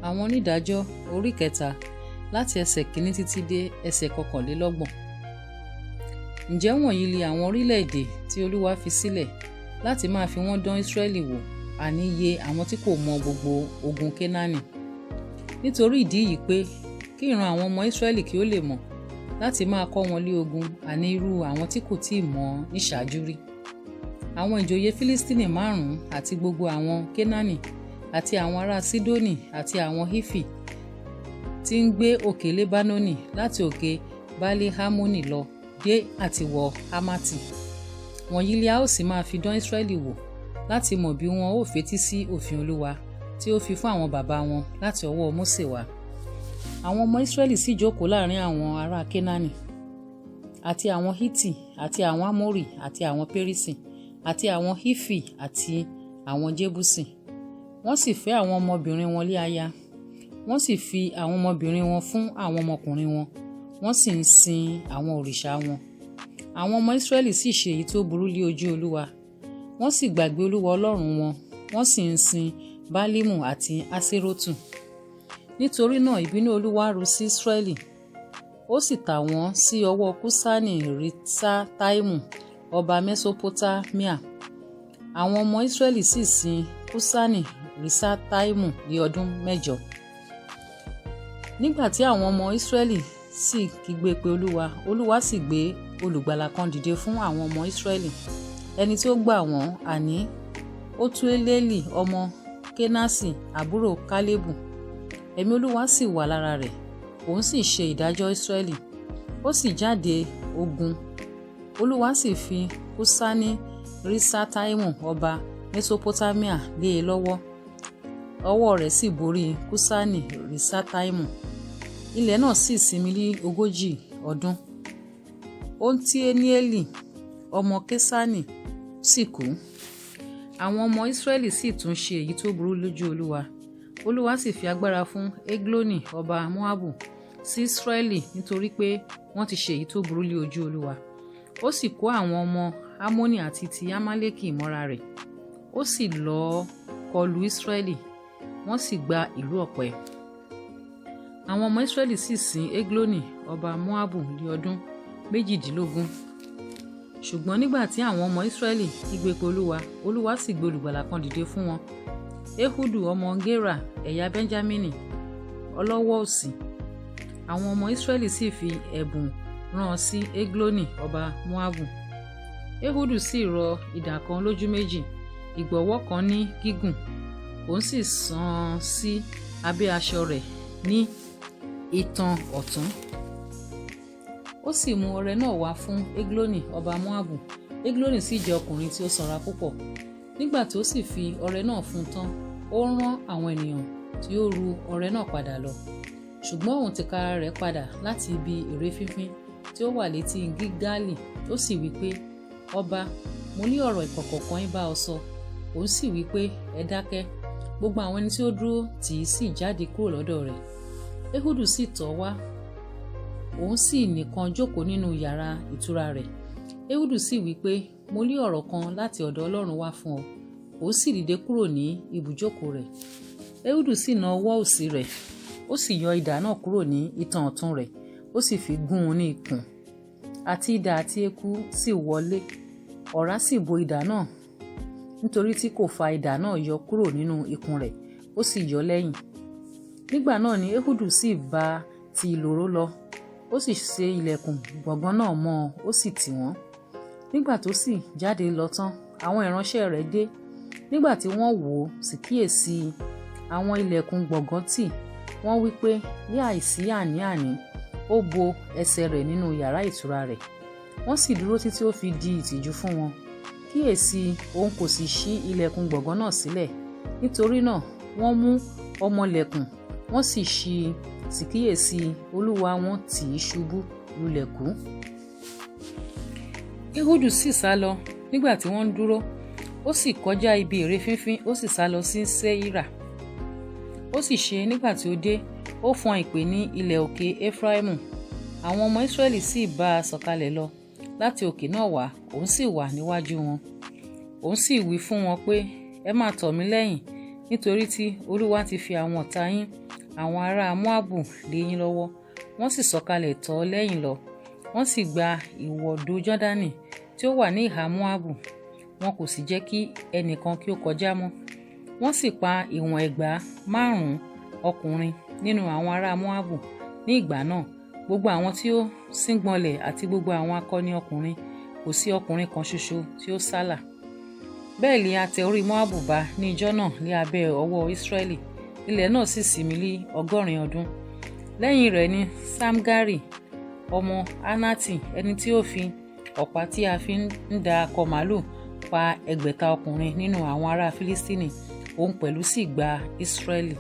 Àwọn onídàájọ́ orí kẹta láti ẹsẹ̀ kìíní títí dé ẹsẹ̀ 21. Ǹjẹ́ wọ̀nyí li àwọn orílẹ̀-èdè tí Olúwa fi sílẹ̀ láti máa fi wọ́n dán Ísírẹ́lì wò, àní iye àwọn tí kò mọ gbogbo ogun Kénáánì. Nítorí ìdí yìí pé kí ìran àwọn ọmọ Ísírẹ́lì kí ó lè mọ̀ láti máa kọ́ wọn lé ogun, àní irú àwọn tí kò tíì mọ̀ níṣáájú rí. Àwọn ìjòyè Fílístínì márùn-ún àti gbogbo àwọn Kénáánì àti àwọn ará Sídónì àti àwọn Hífì tí ń gbé òkè Lebanoni láti òkè Baali-Hermoni lọ dé àtiwọ Hamati. Wọ̀nyí li a ó sì máa fi dán Ísírẹ́lì wò láti mọ̀ bí wọn ó fetí sí òfin Olúwa tí ó fi fún àwọn baba wọn láti ọwọ́ Mósè wá. Àwọn ọmọ Ísírẹ́lì sì jókòó láàrin àwọn ará Kénáánì àti àwọn Hítì àti àwọn Ámórì àti àwọn Pérísì àti àwọn Hífì àti àwọn Jébúsì. Wọ́n sì fẹ́ àwọn ọmọbìnrin wọn lé aya, wọ́n sì fi àwọn ọmọbìnrin wọn fún àwọn ọmọkùnrin wọn, wọ́n sì ń sin àwọn òrìṣà wọn. Àwọn ọmọ Ísírẹ́lì sì ṣe èyí tó burú lé ojú Olúwa. Wọ́n sì gbàgbé Olúwa Ọlọ́run wọn, wọ́n sì ń sin Bálímù àti Áṣérótù. Nítorí náà ìbínú Olúwa ru sí Ísírẹ́lì, ó sì tà wọ́n sí ọwọ́ Kúṣánì Riṣataimu ọba Mẹsopotamia. Àwọn ọmọ Ísírẹ́lì sì sin Kúṣánì Riṣataimu ní ọdún 8. Nígbà tí àwọn ọmọ Ísírẹ́lì sì kígbe pe Olúwa, Olúwa sì gbé olùgbàlà kan dìde fún àwọn ọmọ Ísírẹ́lì, ẹni tí ó gbà wọ́n, àní Otnieli ọmọ Kenasi àbúrò Kálẹ́bù. Ẹ̀mí Olúwa sì wà lára rẹ̀, òun sì ṣe ìdájọ́ Ísírẹ́lì. Ó sì jáde ogun. Olúwa sì fi Kúṣánì Riṣataimu ọba Mesopotamia lé e lọ́wọ́. Ọwọ́ rẹ̀ sì borí Kúṣánì Riṣataimu. Ilẹ̀ náà sì sinmi ní 40 ọdún. Otnieli ọmọ Kesani sì kú. Àwọn ọmọ Ísírẹ́lì sì tún ṣe èyí tó burú lójú Olúwa. Olúwa sì fi agbára fún Egloni ọba Moabu sí Ísírẹ́lì nítorí pé wọ́n ti ṣe èyí tó burú lé ojú Olúwa. Ó sì kó àwọn ọmọ Ammoni àti ti Amaleki mọ́ra rẹ̀. Ó sì lọ kọlu Ísírẹ́lì, wọ́n sì gba ìlú ọ̀pẹ. Àwọn ọmọ Ísírẹ́lì sì sin Egloni ọba Moabu ní ọdún 18. Ṣùgbọ́n nígbà tí àwọn ọmọ Ísírẹ́lì kígbe pe Olúwa, Olúwa sì gbé olùgbàlà kan dìde fún wọn. Ehudu ọmọ Gera ẹ̀yà Benjamini, ọlọ́wọ́ òsì. Àwọn ọmọ Ísírẹ́lì sì fi ẹ̀bùn rán sí Egloni ọba Moabu. Ehudu sì rọ idà kan lójú méjì, ìgbọ̀nwọ́ kan ní gígùn, òun sì sán án sí abẹ́ aṣọ rẹ̀ ní itan ọ̀tún. Ó sì mú ọrẹ náà wá fún Egloni ọba Moabu. Egloni sì jẹ́ ọkùnrin tí ó sanra púpọ̀. Nígbà tí ó sì fi ọrẹ náà fún tán, ó rán àwọn ènìyàn tí ó ru ọrẹ náà padà lọ. Ṣùgbọ́n òun tìkára rẹ̀ padà láti ibi ère fínfín tí ó wà létí Gilgali, ó sì wí pé, Ọba, mo ní ọ̀rọ̀ ìkọ̀kọ̀ kan bá ọ sọ. Òun sì wí pé, Ẹ dákẹ́. Gbogbo àwọn ẹni tí ó dúró tì í sì jáde kúrò lọ́dọ̀ rẹ̀. Ehudu sì tọ̀ wá, òun sì nìkan jókòó nínú yàrá ìtura rẹ̀. Ehudu sì wí pé, Mo ní ọ̀rọ̀ kan láti ọ̀dọ̀ Ọlọ́run wá fún ọ. Òun sì dìde kúrò ní ibùjókòó rẹ̀. Ehudu sì na ọwọ́ òsì rẹ̀, ó sì yọ idà náà kúrò ní itan ọ̀tún rẹ̀, ó sì fi gún un ní ikùn. Àti idà àti eku sì wọlé, ọ̀rá sì bo idà náà, nítorí tí kò fa idà náà yọ kúrò nínú ikùn rẹ̀, ó sì yọ lẹ́yìn. Nígbà náà ni Ehudu sì bá ti ìloro lọ, ó sì ṣe ìlẹ̀kùn gbọ̀ngàn náà mọ́ ọ, ó sì tì wọ́n. Nígbà tó sì jáde lọ tán, àwọn ìránṣẹ́ rẹ̀ dé. Nígbà tí wọ́n wò ó sì kíyèsi àwọn ìlẹ̀kùn gbọ̀ngàn tì, wọ́n wí pé ní àìsí àní-àní, ó bo ẹsẹ̀ rẹ̀ nínú yàrá ìtura rẹ̀. Wọ́n sì dúró títí ó fi di ìtìjú fún wọn. Kíyèsi, òun kò sì ṣí ìlẹ̀kùn gbọ̀ngàn náà sílẹ̀. Nítorí náà wọ́n mú ọmọlẹ̀kùn, wọ́n sì ṣí i, sì kíyèsi, olúwa wọn tì í ṣubú lulẹ̀ kú. Ehudu sì sálọ nígbà tí wọ́n ń dúró, ó sì kọjá ibi ère fínfín, ó sì sálọ sí Seira. Ó sì ṣe nígbà tí ó dé, ó fọn ìpè ní ilẹ̀ òkè Efraimu. Àwọn ọmọ Ísírẹ́lì sì bá a sọ̀kalẹ̀ lọ láti òkè náà wá, òun sì wà níwájú wọn. Òun sì wí fún wọn pé, Ẹ máa tọ̀ mí lẹ́yìn, nítorí tí Olúwa ti fi àwọn ọ̀tá yín àwọn ará Móábù lé yín lọ́wọ́. Wọ́n sì sọ̀kalẹ̀ tọ̀ ọ́ lẹ́yìn lọ, wọ́n sì gba ìwọ̀dò Jọ́dánì tí ó wà ní ìhà Móábù, wọn kò sì jẹ́ kí ẹnìkan kí ó kọjá mọ́. Wọ́n sì pa ìwọ̀n 5,000 ọkùnrin nínú àwọn ará Móábù ní ìgbà náà, gbogbo àwọn tí ó síngbọnlẹ̀ àti gbogbo àwọn akọni ọkùnrin, kò sí ọkùnrin kan ṣoṣo tí ó sálà. Bẹ́ẹ̀ li a tẹ orí Móábù ba ní ijọ́ náà ní abẹ́ ọwọ́ Ísírẹ́lì, ilẹ̀ náà sì sinmi lí 80 ọdún. Lẹ́yìn rẹ̀ ni Ṣamgari ọmọ Anati, ẹni tí ó fi ọ̀pá tí a fi ń da akọ màlúù pa 600 ọkùnrin nínú àwọn ará Filistini, òun pẹ̀lú sì gba Ísírẹ́lì.